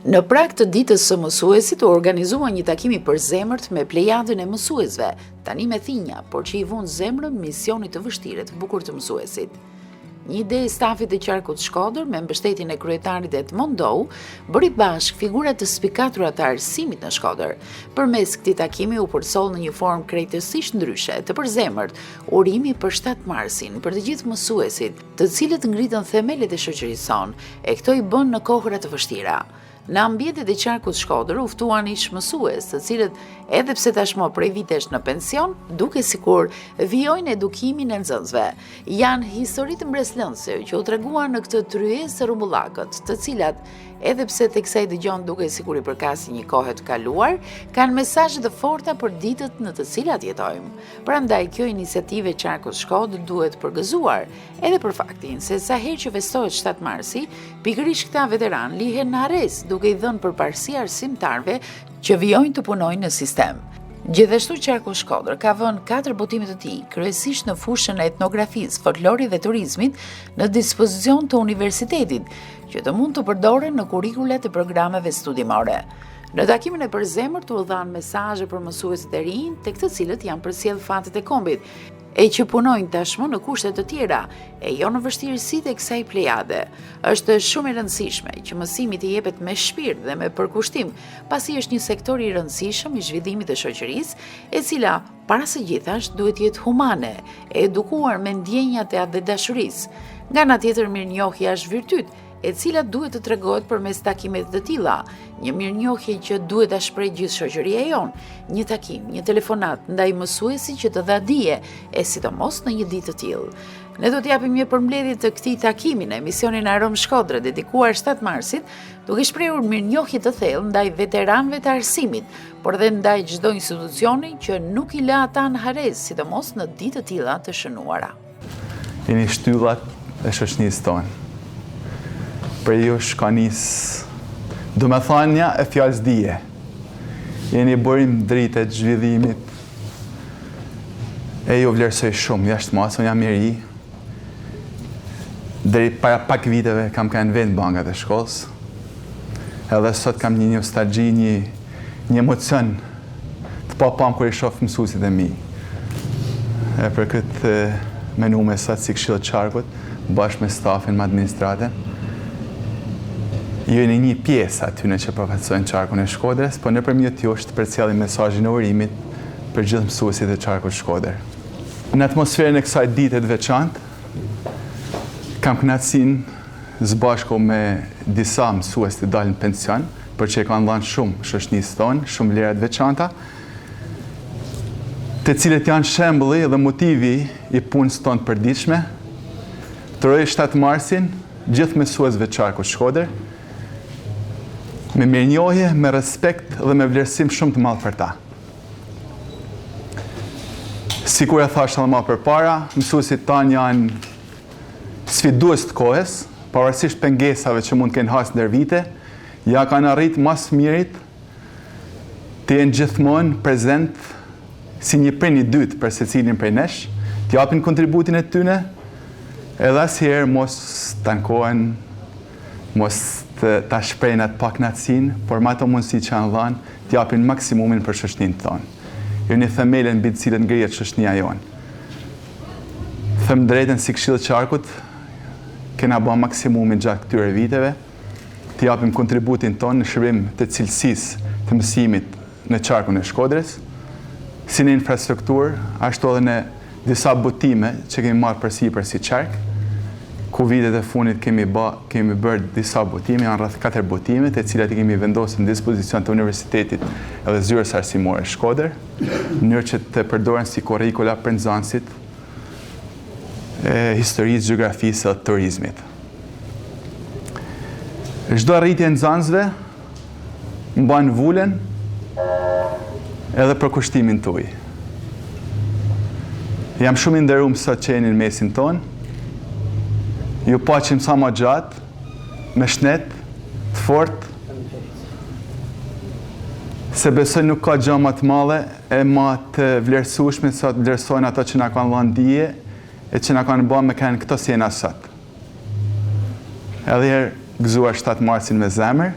Në prag të ditës së mësuesit u organizua një takim i përzemërt me plejadën e mësuesve, tani me thinja, por që i vunë zemrën misionit të vështirë e të bukur të mësuesit. Një ide e stafit të qarkut Shkodër me mbështetjen e kryetarit Edmond Dou bëri bashkë figura të spikatura të arsimit në Shkodër. Përmes këtij takimi u përcoll në një formë krejtësisht ndryshe, të përzemërt, urimi për 7 Marsin për të gjithë mësuesit, të cilët ngritën themelet e shoqërisë sonë, e këto i bënë në kohëra të vështira. Në ambientet e qarkut Shkodër u ftuan ish mësues, të cilët edhe pse tashmë prej vitesh në pension, duket sikur vijojnë edukimin e nxënësve. Janë historitë mbresëlënëse që u treguan në këtë tryezë të rrumbullakët, të cilat edhe pse teksa i dëgjon duket sikur i përkasin një kohe të kaluar, kanë mesazhe të forta për ditët në të cilat jetojmë. Prandaj kjo iniciativë e qarkut Shkodër duhet përgëzuar, Edhe për faktin se sa herë që festohet 7 marsi, pikërisht këta veteranë lihen në harresë, duke i dhënë përparësi arsimtarëve që vijojnë të punojnë në sistem. Gjithashtu qarku Shkodër ka vënë 4 botime të tij, kryesisht në fushën e etnografisë, folklorit dhe turizmit, në dispozicion të universitetit, që të mund të përdoren në kurrikulat e programeve studimore. Në takimin e përzemërt u dhanë mesazhe për mësuesit e rinj, tek të cilët janë përcjellë fatet e kombit, e që punojnë tashmë në kushte të tjera, e jo në vështirësitë e kësaj plejade. Është shumë e rëndësishme që mësimi të jepet me shpirt dhe me përkushtim, pasi është një sektor i rëndësishëm i zhvillimit të shoqërisë, e cila para së gjithash duhet të jetë humane, e edukuar me ndjenjat e atdhedashurisë. Nga ana tjetër mirënjohja është virtyt, e cila duhet të tregohet përmes takimeve të tilla, një mirënjohje që duhet ta shprehë gjithë shoqëria jonë, një takim, një telefonatë ndaj mësuesit që të dha dije, e sidomos në një ditë të tillë. Ne do të japim një përmbledhje të këtij takimi në emisionin Aromë Shkodre dedikuar 7 marsit, duke shprehur mirënjohje të thellë ndaj veteranëve të arsimit, por dhe ndaj çdo institucioni që nuk i lë ata në harresë, sidomos në ditë të tilla të shënuara. Jeni shtyllat e shoqnisë tonë. Prej jush ka nis domethënia e fjalës dije. Jeni burim drite të zhvillimit e ju vlerësoj shumë, jashtë mase, unë jam i ri. Deri para pak viteve kam qenë vetë në bankat e shkollës. Edhe sot kam një nostalgji, një një emocion të papamë kur i shoh mësuesit e mi. E për këtë menume sot si këshill të qarkut, bashkë me stafin, me administratën, ju jeni një pjesë atyne që përfaqësojnë qarkun e Shkodrës, po nëpërmjet jush të përcjellim mesazhin e urimit për gjithë mësuesit e qarkut Shkodër. Në atmosferën e kësaj dite të veçantë, kam kënaqësinë së bashku me disa mësues të dalë në pension, por që i kanë dhënë shumë shoqënisë tonë, shumë vlera të veçanta, të cilët janë shembulli dhe motivi i punës tonë të përditshme. Të uroj 7 Marsin gjithë mësuesve të qarkut Shkodër, me mirënjohje, me respekt dhe me vlerësim shumë të madh për ta. Sikur e thashë edhe ma përpara, mësuesit tanë janë Sfidues të kohës, pavarësisht pengesave që mund të kenë hasë ndër vite, ja kanë arrit ma së mirit të jenë gjithmonë prezent si një prind i dytë për secilin prej nesh, të japin kontributin e tyne, edhe asnjëherë mos të ankohen, mos të ta shprehin atë pakënaqësinë, por me ato mundësi që janë dhanë, të japin maksimumin për shoqëninë tonë. Ju jeni themelet mbi të cilët ngrihet shoqënia jonë. Them drejtën si Këshill i Qarkut kena ba maksimumin gjatë këtyre viteve të japim kontributin tonë në shërbim të cilësisë të mësimit në qarkun e Shkodrës, si në infrastrukturë, ashtu edhe në disa botime që kemi marrë përsipër si qark, ku vitet e fundit kemi ba, kemi bërë disa botime, janë rreth 4 botime, të cilat i kemi vendosur në dispozicion të Universitetit edhe Zyrës Arsimore Shkodër. në mënyrë që të përdoren si kurrikula për nxënësit e historisë, gjeografisë dhe turizmit. Çdo arritje e nxënësve mban vulën edhe përkushtimin tuaj. Jam shumë i nderum sot që jeni në mesin tonë. Ju paçim sa ma gjatë, me shnet, të fort, Se besoj nuk ka gja ma të madhe e ma të vlerësueshme sa të vlerësojnë ata që na kanë dhënë dije e që na kanë ba me qenë këto si jena sot. Edhe herë gëzuar 7 marsin me zemër.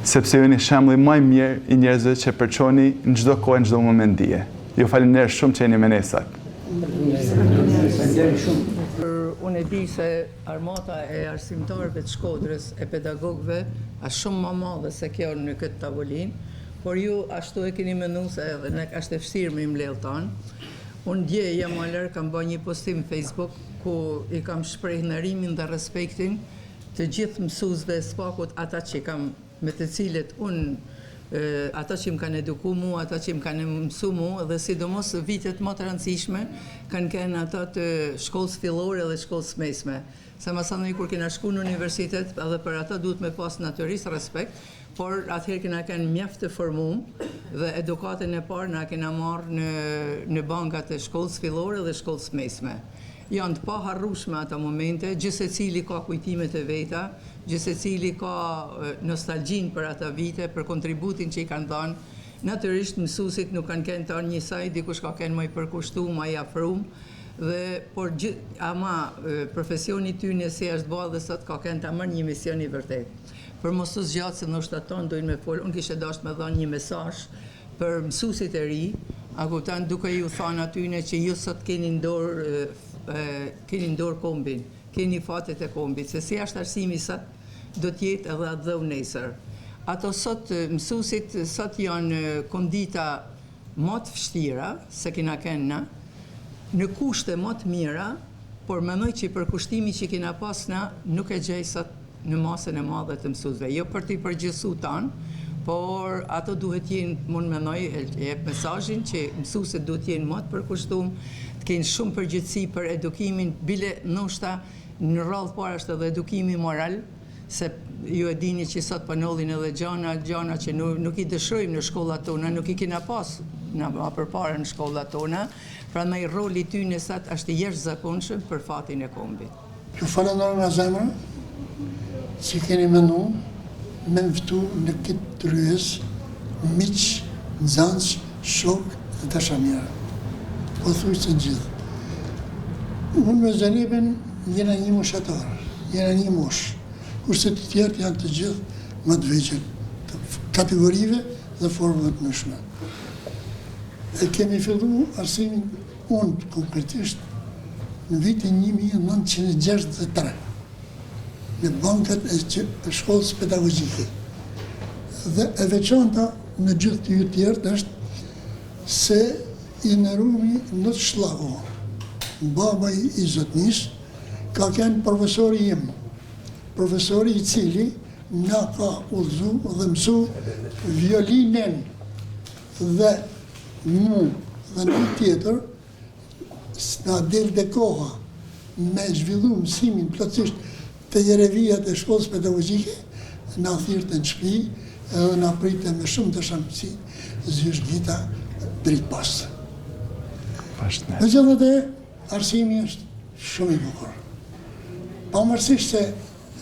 sepse ju jeni shembulli ma i mirë i njerëzve që përçoni në çdo kohë e në çdo moment dije. Ju faleminderit shumë që jeni me ne sot. Faleminderit shumë. Unë e di se armata e arsimtarëve të Shkodrës, e pedagogëve, asht shumë ma madhe se kjo në këtë tavolinë, por ju ashtu e keni menu se edhe ne është e vështirë me i mbledhë tanë. Unë dje jo ma larg kam ba një postim në Facebook ku i kam shpreh nderimin dhe respektin të gjithë mësuesve s'pakut ata që kam me të cilët unë ata që më kanë eduku mu, ata që më kanë mësu mu dhe sidomos vitet më të rëndësishme kanë qenë ata të shkollës fillore dhe shkollës mesme. Se masanej kur kena shku në universitet edhe për ata duhet me pas natyrisht respekt, por atëherë kena qenë mjaft të formum dhe edukatën e parë na kena marrë në në bankat e shkollës fillore dhe shkollës mesme. Janë të paharrueshme ato momente, gjithsecili ka kujtimet e veta, gjithsecili ka nostalgjinë për ato vite, për kontributin që i kanë dhanë. Natyrisht mësuesit nuk kanë qenë tanë njësaj, dikush ka qenë më i përkushtum, më i afrum dhe por ama profesioni i tyne si është ba dhe sot ka qenë tamam një mision i vërtetë. Për mos t'u zgjatë se ndoshta tanë dojnë me fol, unë kisha dashtë me dhanë një mesazh për mësuesit e ri, a kupton, duke ju thanë atyne që ju sot keni në dorë keni në dorë kombin, keni fatet e kombit, se si është arsimi sot, do të jetë edhe atdheu nesër. Ato sot mësuesit sot janë kondita ma të vështira se kena qenë na, në kushte ma të mira, por mendoj që përkushtimi që kena pas na nuk e gjej sot në masën e madhe të mësuesve, jo për t'i përgjithësu tanë, por ato duhet jenë, unë mendoj, e jep mesazhin që mësuesit duhet jenë ma të përkushtum, të kenë shumë përgjegjësi për edukimin, bile ndoshta në radhë parë është edhe edukimi moral, se ju e dini që sot po ndodhin edhe gjana, gjana që nuk, nuk i dëshirojmë në shkollat tona, nuk i kena pas na ma përpara në shkollat tona, prandaj roli i tyne sot është i jashtëzakonshëm për fatin e kombit. Ju falënderoj nga zemra që keni menu me më ftu në këtë tryezë miq, nxënës, shokë dhe dashamirë. Pothuajse të gjithë. Unë me Zenepin jena një moshatar, jena një moshë, kurse të tjerët janë të gjithë më të vegjël, të kategorive dhe formave të ndryshme. E kemi fillu arsimin Unë, konkretisht, në vitin 1963, në bankat e shkollës pedagogjike. Dhe e veçanta në gjithë ju tjerët është se i nderumi Ndoc Shllaku, baba i zotnisë, ka qenë profesori im, profesori i cili na ka udhëzu dhe mësu violinën Dhe mu dhe një tjetër, s'na delte koha me zhvillu mësimin plotësisht te jerevijat e shkollës pedagogjike, na thirrte në shpi edhe na pritte me shumë dashamirësi zysh Gita dritë pastë. Megjithatë, arsimi është shumë i bukur. Pavarësisht se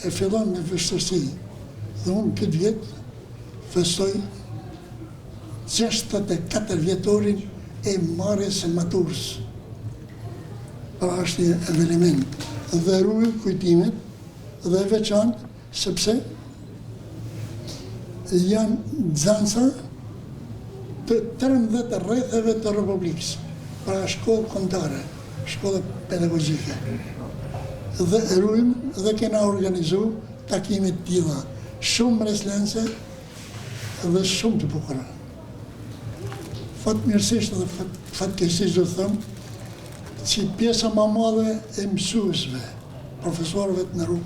e fillon me vështirësi dhe unë këtë vjet festoj 64 vjetorin e marrjes së maturës. Pra është një eveniment dhe ruaj kujtimet dhe e veçantë sepse janë nxënësa të 13 rretheve të Republikës, pra shkollë kombëtare, shkollë pedagogjike. Dhe e rujmë dhe kena organizu takime të tilla, shumë mbresëlënëse dhe shumë të bukura. Fatmirësisht dhe fatkeqësisht do të them, që pjesa ma madhe e mësuesve, profesorëve të nderum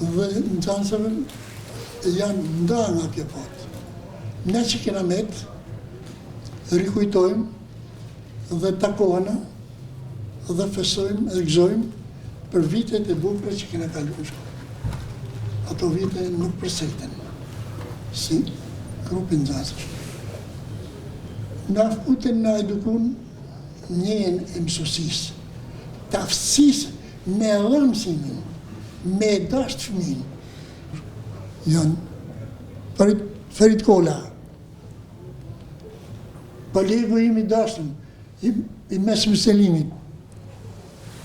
dhe nxënësve janë nda nga kjo botë. Ne që kena met, rikujtojmë dhe takohena dhe festojmë dhe gëzojmë për vitet e bukura që kena kalu në shkollë. Ato vite nuk përsëriten si grupi nxënësish. Na futën na edukun ndjenjën e mësusisë, të aftësisë me e dhënë mësimin, me e dashtë fëmijën. Janë Ferit, Ferit Kola, kolegu im i dashtun, i, i Mesmi Selimit.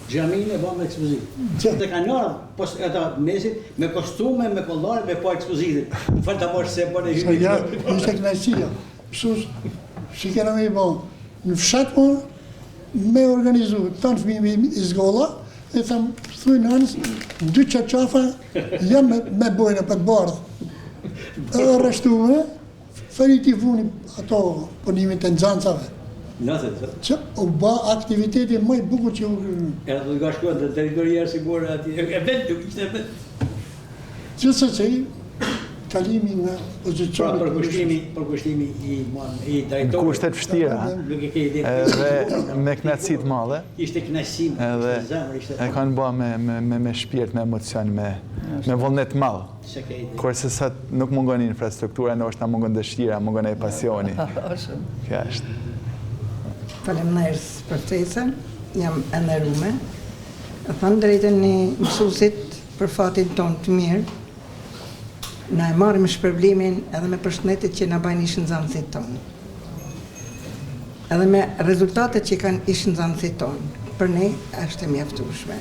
Xhaminë e bëmë ekspozitë. Dhe kanë ardhur pos ata mesit me kostume, me kollare, me pa ekspozitën. Më fal ta bash se bënë hyrje. Ja, ishte kënaqësia. Mësues, si kena me i bo? Në fshat po me organizu tanë fëmijë i zgolla, dhe tham, thuj nënës, dy çarçafa jam me, me bojnë për të bardhë. Edhe rreshtume, Feriti vuni ato punimet e nxancave. Nëse Që u ba aktiviteti më i bukur që u krye. Edhe do të ka shkuar në drejtoria arsimore atje. E vetë nuk ishte vetë. Gjithsesi, kalimi nga pozicioni Pra përkushtimi, përkushtimi i i drejtorit. Në kushte të vështira. Nuk e ke ide. Edhe me kënaqësi të madhe. Ishte kënaqësi, ishte zemër, ishte. E kanë bë me me me me shpirt, me emocion, me me vullnet të madh. Kurse sot nuk mungon infrastruktura, ndoshta mungon dëshira, mungon ai pasioni. Kjo është. Faleminderit për ftesën, jam e nderume. E thënë drejtën ne mësuesit për fatin tonë të mirë, na e marrim shpërblimin edhe me përshëndetjet që na bajnë ish nxënësit tonë. Edhe me rezultatet që kanë ish nxënësit tonë, për ne është e mjaftueshme.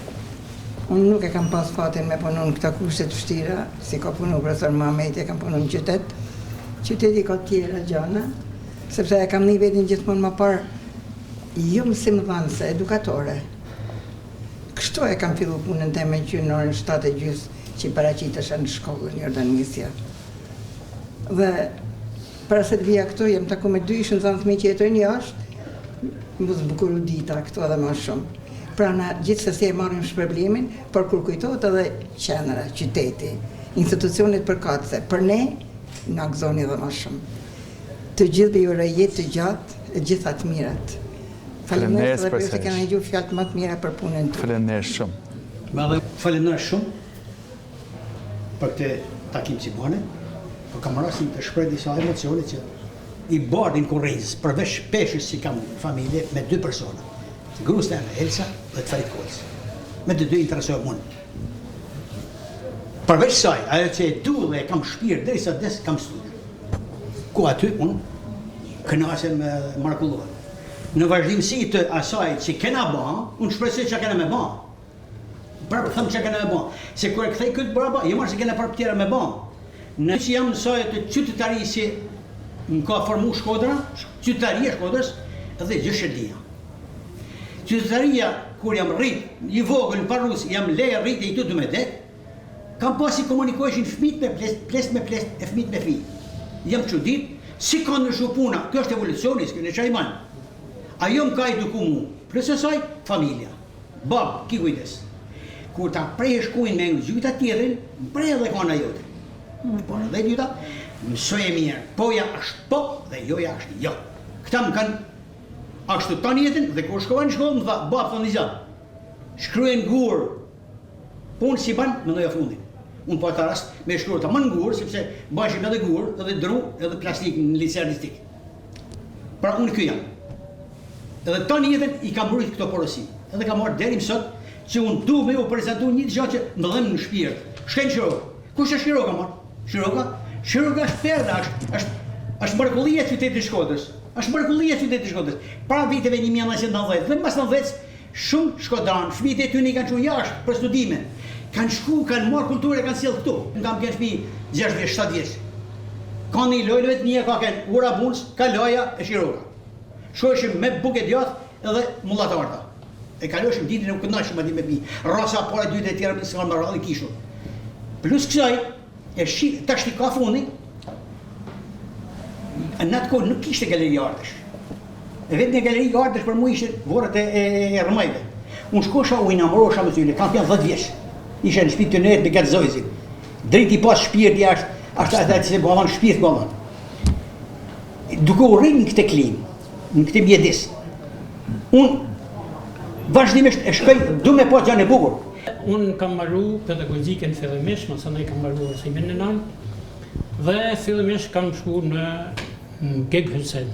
Unë nuk e kam pas fatin me punu në këto kushte të vështira, si ka punu profesor Muhameti, kam punu në qytet. Qyteti ka tjera gjana, sepse e kam ni vetin gjithmonë më parë jo mësimdhënëse, edukatore. Kështu e kam fillu punën teme që në orën 7 e gjysë që paraqitesha në shkollën Jordan Misja. Dhe Para se të vija këtu, jam taku me dy ish nxënës të mi që jetojnë jashtë, m'u zbukuru dita këtu edhe ma shumë. Pra na gjithsesi e marrim shpërblimin, por kur kujtohet edhe qendra, qyteti, institucionet përkatëse, për ne, na gëzoni edhe ma shumë. Të gjithëve ju uroj jetë të gjatë e gjitha të mirat. Faleminderit edhe për ju se kena dëgju fjalët më të mira për punën tuaj. Faleminderit shumë. Faleminderit shumë. për këtë takim që bane, po kam rastin të shpreh disa emocione që i barti n'kurriz, përveç peshës që kam në familje me dy persona, grus teme Elsa dhe të Ferit Kolës. Me të dy interesohem unë. Përveç saj, ajo që e du dhe e kam shpirt, derisa des kam studiu. Ku aty unë kënaqem e mrekullohem. Në vazhdimësi të asaj që kena ba, unë shpresoj që kena me ba. Prapë them çka kena me ba. Se kur e kthej këtë brapa, jo më se kena prapë tjera me ba. Në që jam në saje të qytetarisë që më ka formu Shkodra, qytetaria e Shkodrës dhe Gjëshëlia. Qytetaria kur jam rrit, i vogël në Parrucë, jam le rrit e i të me det, kam pasi komunikojshin fëmijët me pleqt, pleqt me pleqt e fëmijët me fëmijë. Jam çudit, si ka ndryshu puna, kjo është evolucioni, s'ke në çaj man. Ajo më ka eduku mu, plus asaj, familja. Bab, ki kujdes. Kur ta prehësh kujin me gjujt atë tjetrin, mprehe edhe kana jote. Mm. Por edhe e dyta, mësoje mirë, poja është po dhe joja është jo. Këta më kanë ashtu tanë jetën dhe kur shkova në shkollë më tha, bab, thonë një gjë. Shkruaj në gur. Punë si ban, mendoja fundin. Unë po atë rast me shkruar tamam në gur, sepse bajshim edhe gur, edhe dru, edhe plastik në lice artistik. Pra unë ky jam. Edhe tanë jetën i kam rujt këto porosi. Edhe kam marrë deri më sot që unë du me u prezantu një gjë që më dhem në shpirt. Shkoj në Shirokë. Kush është Shiroka më? Shiroka? Shiroka është perla, është është është mrekullia e qytetit të Shkodrës. Është mrekullia e qytetit të Shkodrës. Para viteve 1990 dhe mbas 90 shumë shkodranë, fëmijët e tyre i kanë çuar jashtë për studime. Kanë shku, kanë marrë kulturë e kanë sjellë këtu. Unë kam qenë fëmijë 6 vjeç, 7 vjeç. Ka një lojë të mia ka qenë Ura Bunës, Kalaja e Shiroka. Shkojshim me bukë e djathë edhe mulla t'arta. E kaloshim ditën e u kënaqshim atje me fëmijë. Rasa e parë e dytë e tjera s'ka më radhë kishur. Plus kësaj, e shi, tashti ka fundi, në atë kohë nuk kishte galeri artesh. E vetmja galeri artesh për mua ishte vorret e, e, e rrëmajve. Unë shkosha u inamorosha me tyne, kam qenë 10 vjeç. Isha në shtëpi të net me Gatë Zojzin. Driti pas shpirti është, është atë që se bëllon shpirt bëllon. Duke u rritë në këtë klimë, në këtë mjedis, unë vazhdimisht e shkoj du me pa gjënë e bukur. Unë kam maru pedagogjikën fillimisht, masanej kam maru arsimin e naltë, dhe fillimisht kam shku në Geg Hysen.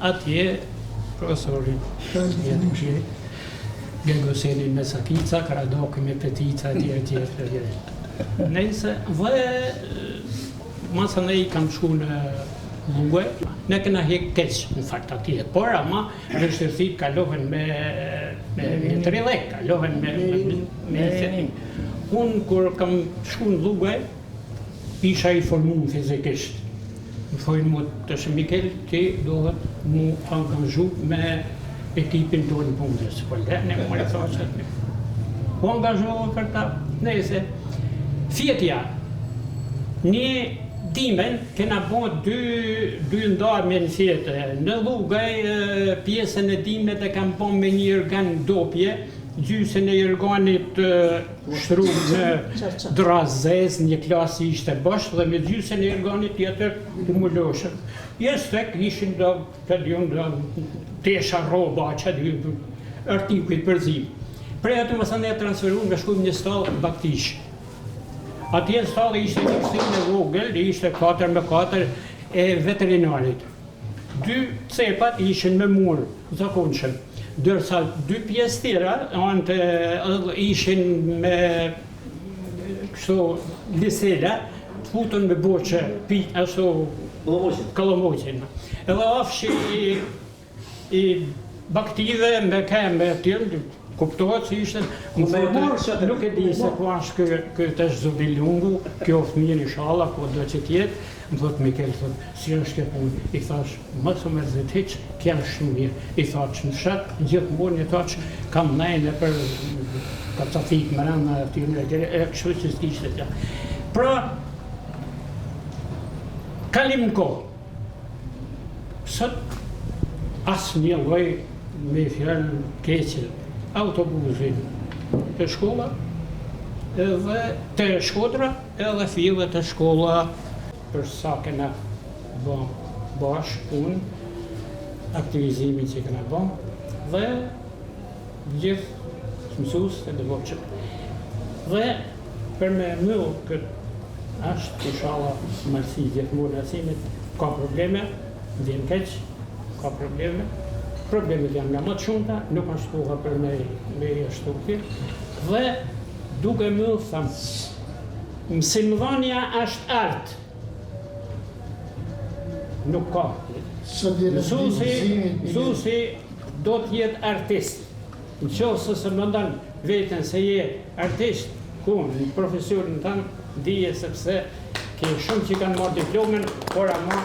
Atje, profesori, Geg Hyseni me Sakica, Karadoki me Petica, e tjere, tjere, tjere. Nejse, dhe Masanej kam shku në Llugue, ne kena hek keq në fakt atje, por ama vështirësitë kalohen me. Me, me trilek, kalohen me, me, me, me, Unë, kur kam shku në Llugaj, isha i formum fizikisht. Më thojnë mu tash Mikel, ti duhet mu angazhu me ekipin tonë punës. Po lene, më e thashë. Po angazhu për ta, nejse. Fjetja, një dimën, kena bo dy, dy ndarje në fjetë. Në Llugaj, pjesën e dimnit e kam bo me një jorgan dopje, gjysën e jorganit shtru në dërrasë zezë, një klasë ishte bosh dhe me gjysën e jorganit tjetër kumuloshëm. Jestek ishin do të diun do tesha rroba që di artikuj përzim. Prej aty masanej e transferuan me shku në një stallë baktish. Atje në stallë ishte një kthinë e vogël, ishte 4 me 4 e veterinarit. Dy cepat ishin me mur zakonshëm, ndërsa dy pjesë tjera anët ishin me kështu lisela, të futun me boçe, pi, ashtu kollomoqin. Edhe afshi i i baktive me kemë e tjerë, kuptohet se ishte, më thotë, nuk e di se ku është ky, ky tash zoti Lungu, kjo fëmijën ishalla, ku do që t'jetë, më thotë Mikel, thotë, si është kjo punë, i thash, mos u mërzit hiç, kjo është shumë mirë, i thash, në fshat, gjithmonë i thash, kam nejë nëpër kacafik mrena, e tjerë, e tjerë, e kështu që s'kishte gjë. Pra, kalim në kohë, Sot asnjë lloj me fjalë keqe autobusin te shkolla edhe te Shkodra edhe fillet te shkolla për sa kena bo bashkë punë aktivizimin që kena bo dhe gjithë mësues të devotshëm dhe Për me myll këtë është ishalla malësi gjithmonë arsimit ka probleme, më vjen keq, ka probleme, problemet janë nga më të shumta, nuk është koha për me me i ashtu dhe duke myll tham mësimdhënia është art. Nuk ka. Mësuesi, mësuesi do të jetë artist. Në qoftë se s'e mendon veten se je artist, ku në profesionin tënd, dije sepse ke shumë që kanë marrë diplomën, por ama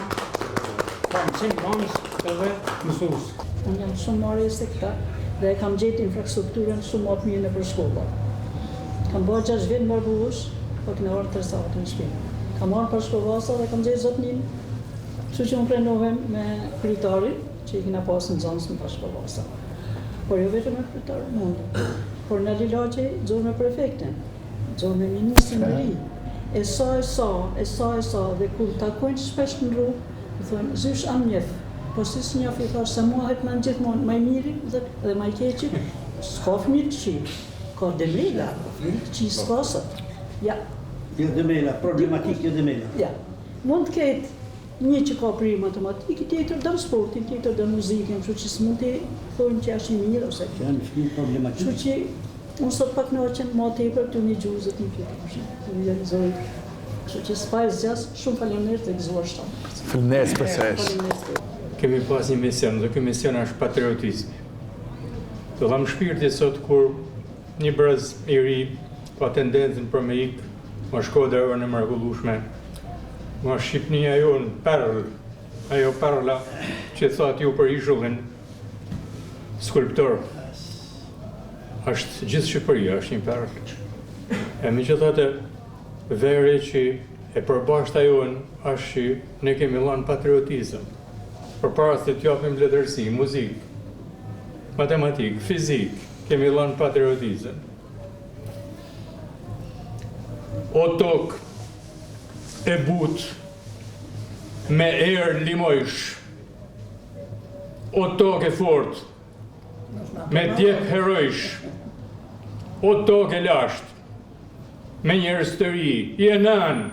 ka mësimdhënës edhe mësues. Unë jam shumë ma re se këta dhe e kam gjetë infrastrukturën shumë ma të mirë nëpër shkolla. Kam bërë 6 vjet në Barbullush, po kena ardhur 3 sate në shtëpi. Kam ardhur për Shkovasa dhe kam gjetë zotnin. Kështu që unë krenohem me kryetarin që i kena pasë nxënës në Pashkovasa. Por jo vetëm me kryetarin unë, por në Lilaqe nxorë me prefektin, nxorë me ministrin e ri. E sa e sa, e sa e sa, dhe kur takojnë shpesh në rrugë, më thonë, zysh a m'njef, po si s'njof i thash se mua het mend gjithmonë ma i miri dhe, dhe ma i keqi, s'ka fëmijë të këqij, ka demela, fëmijë të këqij s'ka sot. Ja. Jo demela, problematik jo demela. Ja. Mund të ketë Një që ka prirë matematikë, tjetër don sportin, tjetër don muzikën, kështu që s'mund t'i thojmë që është i mirë ose kjo. Janë fëmijë problematikë. Kështu që unë sot pak kënaqem ma tepër tu nigju zotni Fitoshi, tu realizoj. Kështu që s'pa e zgjas, shumë faleminderit dhe gëzuar shtatë. Faleminderit për sërish. Kemi pas një mision dhe ky mision është patriotizmi. Të dhemb shpirti sot kur një brez i ri ka tendencën për me ik nga Shkodra jonë e mrekullueshme, nga Shqipnia jonë perlë, ajo perla që thatë ju për ishullin skulptor, është gjithë Shqipëria, është një perlë. E megjithatë, vërej që e përbashkëta jonë është që ne kemi dhanë patriotizëm, përpara se t'japim letërsi, muzikë, matematikë, fizikë, kemi dhanë patriotizëm. O tokë e butë me erë limojsh, o tokë e fortë me djep herojsh, o tokë e lashtë me njerëz të ri, je nënë,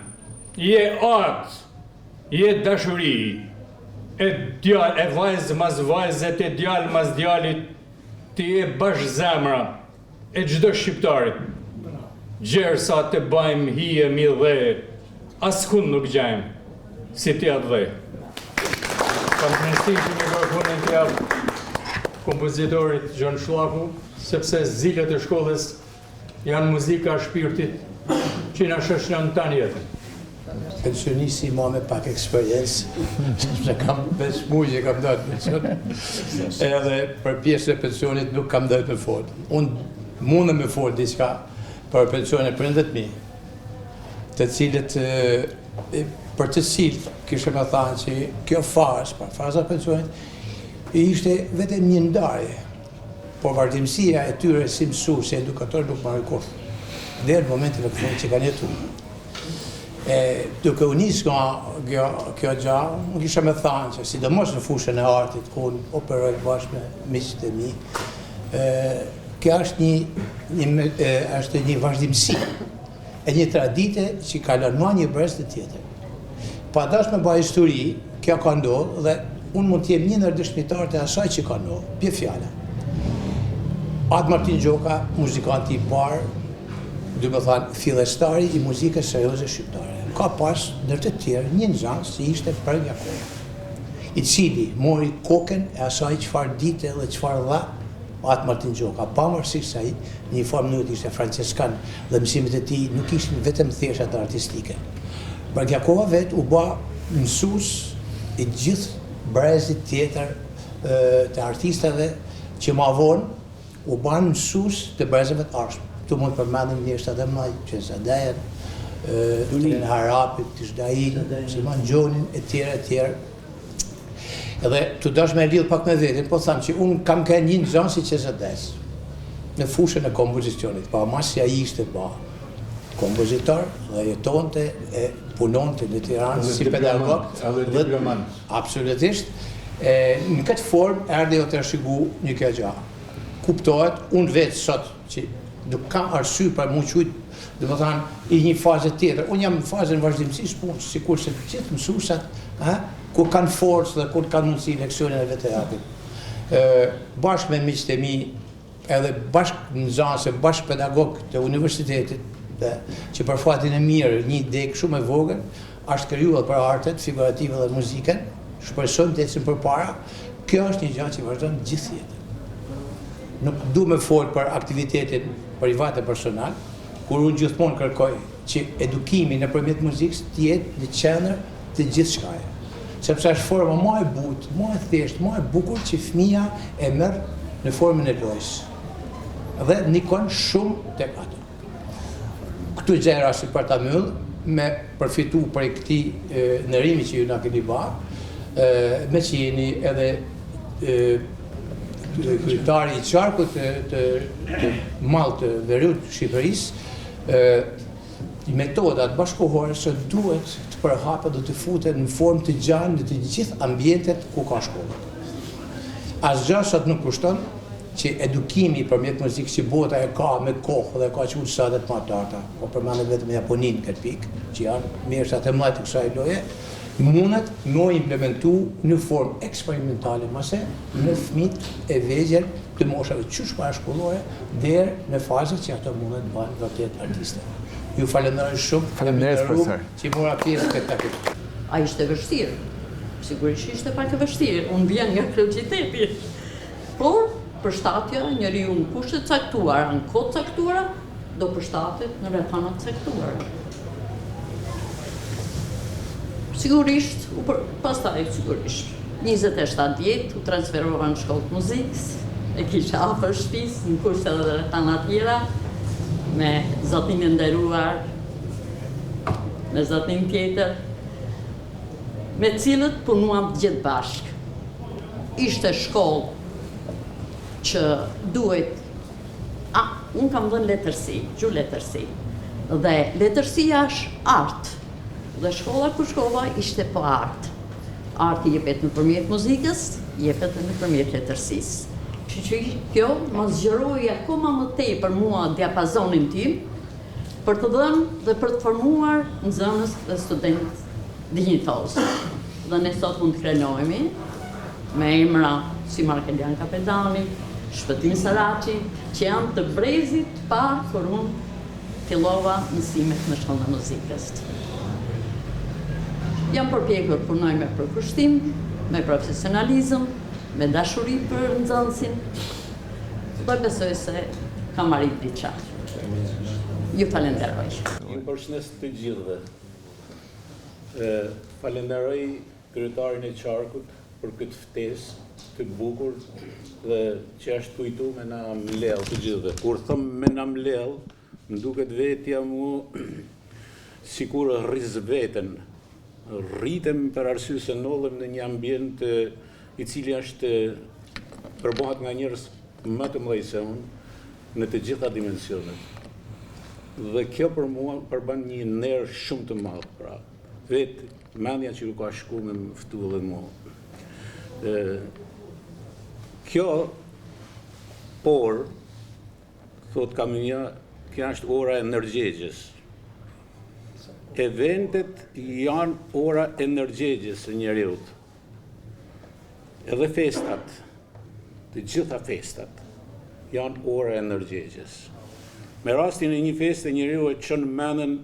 je atë, je dashuri, e djalë, e vajzë mas vajze, e djalë mas djalit, ti je bash zemra, e çdo shqiptarit gjersa të bajmë hije mi dhe askund nuk gjejmë si ti atdhe. Kam kënaqësinë që mikrofonin t'ia jap kompozitorit Gjon Shllaku. sepse zilet e shkollës janë muzika e shpirtit që na shoqëron tanë jetën. Pensionisti ma me pak eksperiencë, sepse kam 5 muaj që kam dalë pension, edhe për pjesën e pensionit nuk kam drejt me fol. Unë mundem me fol diçka për pensionin e prindërve të mi, të cilët për të cilët kisha me thanë që kjo fazë, pra faza e pensionit, ishte vetëm një ndarje, por vazhdimësia e tyre si mësues, si edukator nuk mbaroi kurrë. Deri në momentin e fundit që kanë jetu. E, duke u nisë nga kjo, kjo gja, unë kisha me thanë që sidomos në fushën e artit, ku unë operoj bashkë me miqtë e mi, e, kjo është një, një, e, është një vazhdimësi e një tradite që kalon nga një brez në tjetër. Pa dash me ba histori, kjo ka ndodhë dhe unë mund të jem një ndër dëshmitarët e asaj që ka ndodhë. Bie fjala. At Martin Gjoka, muzikanti i parë, domethanë, fillestari i muzikës serioze shqiptare. Ka pas, ndër të tjerë, një nxënës që ishte Preng Jakova, i cili mori kokën e asaj çfarë dite dhe çfarë dha At Martin Gjoka, pavarësisht se ai në një farë mënyre ishte françeskan dhe mësimet e tij nuk ishin vetëm thjesht ato artistike. Preng Jakova vetë u bë mësues i gjithë brezit tjetër të artistëve që ma vonë u banë mësues të brezave të ardhshëm. Këtu mund të përmendim mjeshtrat e mëdhenj, Qesar Dejën, Tonin Harapit, Tish Dain, Simon Gjonin etj etj. Edhe tu dash me lidh pak me veten, po tham që unë kam qenë një nxënës i Qesar Dejës në fushën e kompozicionit, pa masi ai ishte ba kompozitor dhe jetonte e punonte në Tiranë si pedagog edhe diplomant. Absolutisht. E, në këtë formë erdhi u trashëgu një kjo gjë. Kuptohet, unë vetë sot që nuk kam arsye për m'u qujt, domethanë, i një faze tjetër. Unë jam në fazën vazhdimësisë punës, sikurse të gjithë mësuesat, ë, kur kanë forcë dhe kur kanë mundësi leksionin e vet e japin. Ë, bashkë me miqtë e mi, edhe bashkë nxënës e bashkë pedagog të universitetit, dhe që për fatin e mirë një degë shumë e vogël, është krijuar për artet figurative dhe muzikën, shpresojmë të ecim përpara. Kjo është një gjë që vazhdon gjithë jetën. Nuk du me fol për aktivitetin privat e personal, kur unë gjithmonë kërkoj që edukimi nëpërmjet muzikës të jetë në qendër të gjithçkaje. Sepse është forma më e butë, më e thjeshtë, më e bukur që fëmija e merr në formën e lojës. Dhe ndikon shumë tek ato. Këtu gjej rastin për ta mbyll, me përfitu prej këtij nderimi që ju na keni ba, me që jeni edhe kryetari i qarkut të, të, të madh të veriut të Shqipërisë, metodat bashkëkohore që duhet të përhapen dhe të futen në formë të gjanë në të gjithë ambientet ku ka shkolla. Asgjë sot nuk kushton që edukimi përmjet muzikës që bota e ka me kohë dhe ka çu në stadet më të larta, po përmendim vetëm Japoninë në këtë pikë, që janë mjeshtrat e mëdha të kësaj loje, mundet me u implementu në formë eksperimentale mase në fëmijët e vegjël të moshave qysh parashkollore deri në fazën që ato mundet të bëhen vërtet artiste. Ju falenderoj shumë. Faleminderit profesor. Që mora pjesë në këtë takim. A ishte vështirë? Sigurisht ishte pak e vështirë. Unë vjen nga kryeqyteti. Por, përshtatja, njeriu në kushte të caktuara, në kohë të caktuara, do përshtatet në rrethana të caktuara. Sigurisht, u për, pastaj sigurisht, 27 vjet u transferova në shkollë të muzikës, e kisha afër shtëpisë, në kushte dhe rrethana tjera, me zotnin e nderuar, me zotnin tjetër, me të cilët punuam të gjithë bashkë. Ishte shkollë që duhet A, unë kam dhënë letërsi, gjuhë letërsi. Dhe letërsia është art. Dhe shkolla ku shkova ishte po art. Arti jepet nëpërmjet muzikës, jepet edhe nëpërmjet letërsisë. Kështu që kjo më zgjeroi akoma më tepër mua diapazonin tim për të dhënë dhe për të formuar nxënës dhe studentë dinjitozë. Dhe ne sot mund të krenohemi me emra si Markelian Kapedani, Shpëtim Saraçi, që janë të brezit të parë kur unë fillova mësimet në shkollën e muzikës. Jam përpjekur të punoj me përkushtim, me profesionalizëm, me dashuri për nxënësin. Po besoj se kam arrit diçka. Ju falenderoj. Ju përshëndes të gjithëve. Falenderoj kryetarin e qarkut për këtë ftesë të bukur dhe që është kujtu me na mledh të gjithëve. Kur them me na mledh, më duket vetja mu sikur rris veten. Rritem për arsye se ndodhem në një ambient i cili është përbëhet nga njerëz më të mëdhenj se unë në të gjitha dimensionet. Dhe kjo për mua përbën një nder shumë të madh, pra vetë mendja që ju ka shku me më ftu dhe mu. Kjo, por, thotë Kamyja, kjo është ora e ndërgjegjes. Eventet janë ora e ndërgjegjes së njeriut. Edhe festat, të gjitha festat, janë ora e ndërgjegjes. Me rastin e një feste njeriu e çon mendjen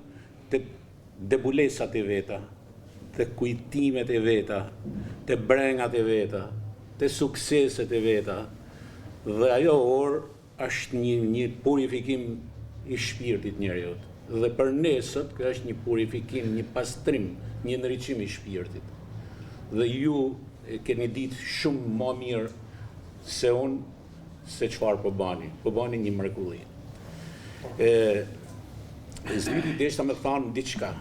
te debulesat e veta, te kujtimet e veta, te brengat e veta, te sukseset e veta, dhe ajo orë është një një purifikim i shpirtit njeriut. Dhe për ne sot kjo është një purifikim, një pastrim, një ndriçim i shpirtit. Dhe ju e keni ditë shumë ma mirë se unë se çfarë po bani. Po bani një mrekulli. E, së dyti deshta me thanë diçka.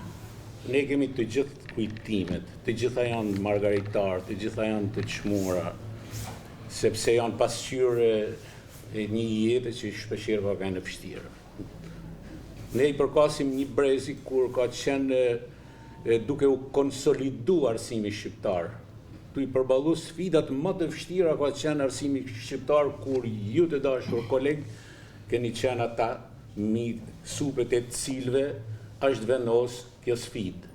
Ne kemi të gjithë kujtimet, të gjitha janë margaritar, të gjitha janë të çmuara, sepse janë pasqyrë e një jete që shpeshherë ka qenë e vështirë. Ne i përkasim një brezi kur ka qenë duke u konsolidu arsimi shqiptar. Tu i përballu sfidat më të vështira ka qenë arsimi shqiptar kur ju të dashur kolegë keni qenë ata mi supet e cilëve është vendos kjo sfidë.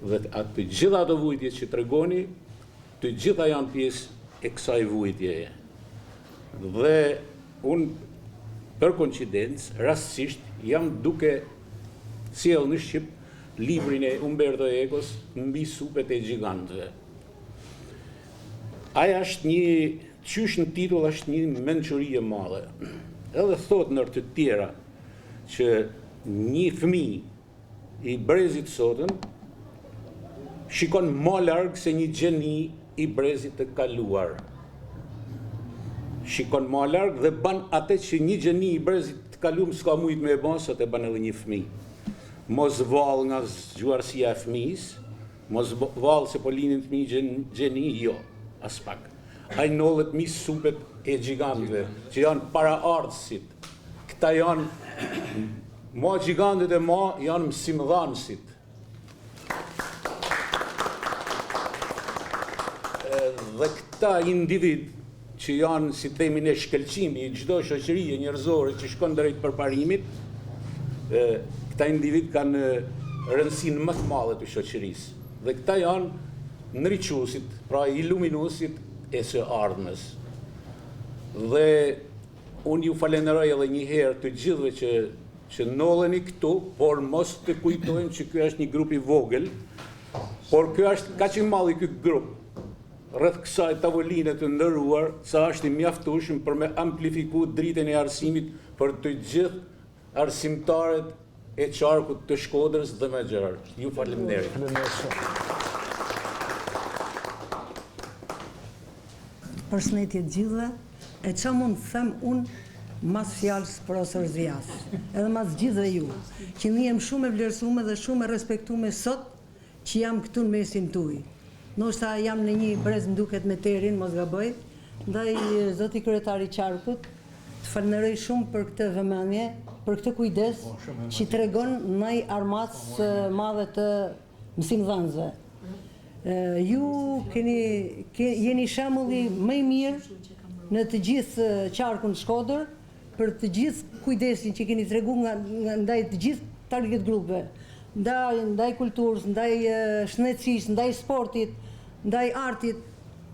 Dhe të gjitha ato vujtje që tregoni, të gjitha janë pjesë e kësaj vujtjeje. Dhe unë për koincidencë, rastësisht, jam duke sjellë në shqip librin e Umberto Ecos mbi supet e gjigantëve. Ai është një, qysh në titull është një mençuri e madhe. Edhe thotë ndër të tjera që një fëmijë i brezit të sotëm shikon ma larg se një gjeni i brezit të kaluar. Shikon ma larg dhe ban atë që një gjeni i brezit të kaluar s'ka mujt me e ba, sot e ban edhe një fëmijë. Mos vallë nga zgjuarsia e fëmijës, mos vallë se po lindin fëmijë gjeni, jo, aspak. Ai ndodhet mi supet e gjigantëve, që janë paraardhësit. Këta janë ma gjigantët e ma janë mësimdhanësit. Dhe këta individ që janë, si themi ne, shkëlqimi i çdo shoqërie njerëzore që shkon drejt përparimit, këta individ kanë rëndësinë më të madhe të shoqërisë. Dhe këta janë ndriçuesit, pra iluminuesit e së ardhmes. Dhe Unë ju falenderoj edhe një herë të gjithëve që që ndodheni këtu, por mos të kujtojmë që ky është një grup i vogël, por ky është kaq i madh ky grup rreth kësaj tavoline të nderuar, sa është i mjaftueshëm për me amplifiku dritën e arsimit për të gjithë arsimtarët e qarkut të Shkodrës dhe më gjerë. Ju faleminderit. Përshëndetje të gjithëve. E ça mund të them unë mas fjalës profesor Zijas, edhe mas gjithëve ju, që ndihem shumë e vlerësume dhe shumë e respektume sot që jam këtu në mesin tuj. Ndoshta jam në një brez më duket me Terin, mos gaboj, ndaj zoti kryetar i qarkut, të falënderoj shumë për këtë vëmendje, për këtë kujdes që tregon ndaj armatës së madhe të mësimdhënësve. Ju keni jeni shembulli më i mirë në të gjithë qarkun Shkodër për të gjithë kujdesin që keni tregu nga, nga ndaj të gjithë target grupeve, ndaj ndaj kulturës, ndaj shëndetësisë, ndaj sportit, ndaj artit,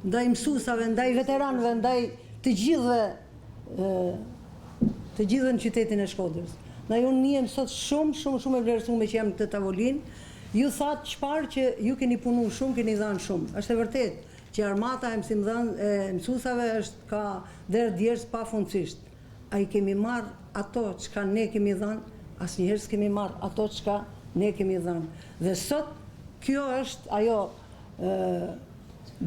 ndaj mësuesave, ndaj veteranëve, ndaj të gjithëve të gjithëve në qytetin e Shkodrës. Ndaj unë ndihem sot shumë shumë shumë e vlerësume që jam në këtë tavolinë. Ju thatë çfarë që ju keni punu shumë, keni dhënë shumë. Është e vërtetë. që armata e mësimdhën e mësusave është ka derdh djersë pafundësisht. A i kemi marrë ato çka ne kemi dhënë? Asnjëherë s'kemi marrë ato çka ne kemi dhënë. Dhe sot kjo është ajo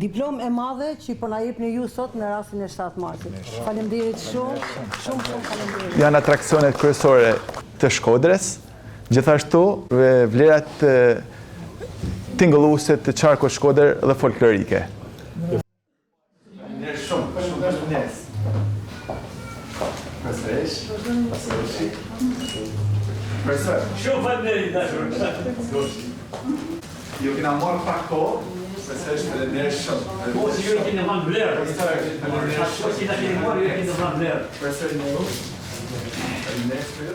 diplomë e madhe që po na jepni ju sot me rastin e 7 marsit. Faleminderit shumë, shumë shumë faleminderit. Janë atraksionet kryesore të Shkodrës, gjithashtu vlerat tingëlluese të qarkut Shkodër dhe folklorike. Faleminderit shumë, shumë faleminderit. Profesorish, profesorish. Profesor. Shumë faleminderit dashur. Ju kena marrë pak kohë, profesorish faleminderit shumë. Po si ju keni dhënë vlerë. Profesor, faleminderit shumë. Po si na keni marrë, ju keni dhënë vlerë. Profesor Neu. Faleminderit për ju.